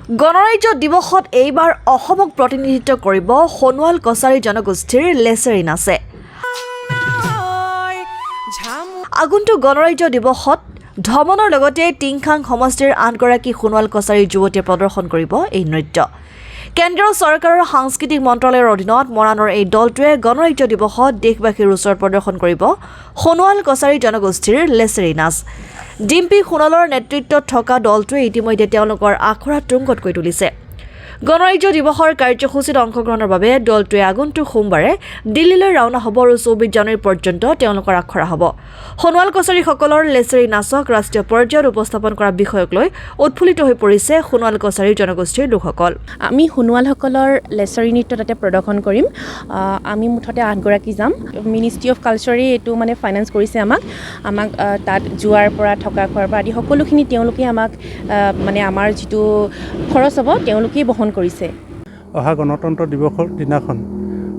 গণৰাজ্য দিৱসত এইবাৰ অসমক প্ৰতিনিধিত্ব কৰিব সোণোৱাল কছাৰী জনগোষ্ঠীৰ লেচেৰী নাচে। আগন্তুক গণৰাজ্য দিৱসত ধমনৰ লগতে টিংখাং সমষ্টিৰ 8গৰাকী সোণোৱাল কছাৰী যুৱতীয়ে প্ৰদৰ্শন কৰিব এই নৃত্য। কেন্দ্ৰীয় চৰকাৰৰ সাংস্কৃতিক মন্ত্ৰালয়ৰ অধীনত মৰাণৰ এই দলটোৱে গণৰাজ্য দিৱসত দেশবাসীৰ ওচৰত প্ৰদৰ্শন কৰিব সোণোৱাল কছাৰী জনগোষ্ঠীৰ লেচেৰী নাচ। ডিম্পী সোণোৱালৰ নেতৃত্বত থকা দলটোৱে ইতিমধ্যে তেওঁলোকৰ আখৰা তুংগত কৰি তুলিছে। গণৰাজ্য দিৱসৰ কাৰ্যসূচীত অংশগ্ৰহণৰ বাবে দলটোৱে আগন্তুক সোমবাৰে দিল্লীলৈ ৰাওনা হ'ব আৰু 24 জানুৱাৰী পৰ্যন্ত তেওঁলোকৰ আখৰা হ'ব। সোণোৱাল কছাৰীসকলৰ লেচেৰী নাচক ৰাষ্ট্ৰীয় পৰ্যায়ত উপস্থাপন কৰা বিষয়ক লৈ উৎফুল্লিত হৈ পৰিছে সোণোৱাল কছাৰী জনগোষ্ঠীৰ লোকসকল। আমি সোণোৱালসকলৰ লেচৰী নৃত্য তাতে প্ৰদৰ্শন কৰিম। আমি মুঠতে 8গৰাকী যাম। মিনিষ্ট্ৰি অফ কালচাৰেই এইটো মানে ফাইনেন্স কৰিছে আমাক। আমাক তাত যোৱাৰ পৰা, থকা খোৱাৰ পৰা আদি সকলোখিনি তেওঁলোকেই আমাক মানে আমাৰ যিটো খৰচ হ'ব, তেওঁলোকেই বহন কৰিছে। অহা গণতন্ত্ৰ দিৱসৰ দিনাখন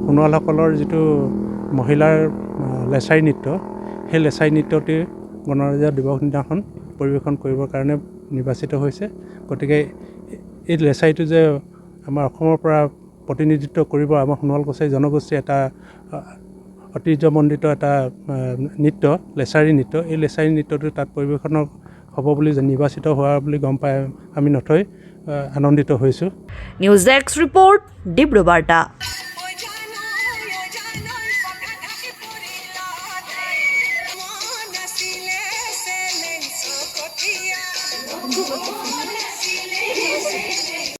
সোণোৱালসকলৰ যিটো মহিলাৰ লেচাৰী নৃত্য, সেই লেচাৰী নৃত্যটি গণৰাজ্য দিৱস দিনাখন পৰিৱেশন কৰিবৰ কাৰণে নিৰ্বাচিত হৈছে। গতিকে এই লেচাৰীটো যে আমাৰ অসমৰ পৰা প্ৰতিনিধিত্ব কৰিব, আমাৰ সোণোৱাল কছাৰী জনগোষ্ঠীৰ এটা ঐতিহ্যমণ্ডিত এটা নৃত্য লেচাৰী নৃত্য, এই লেচাৰী নৃত্যটো তাত পৰিৱেশনৰ হ'ব বুলি নিৰ্বাচিত হোৱা বুলি গম পাই আমি নথৈ আনন্দিত হৈছোঁ। নিউজ ডেস্ক ৰিপৰ্ট, ডিব্ৰু বাৰ্তা।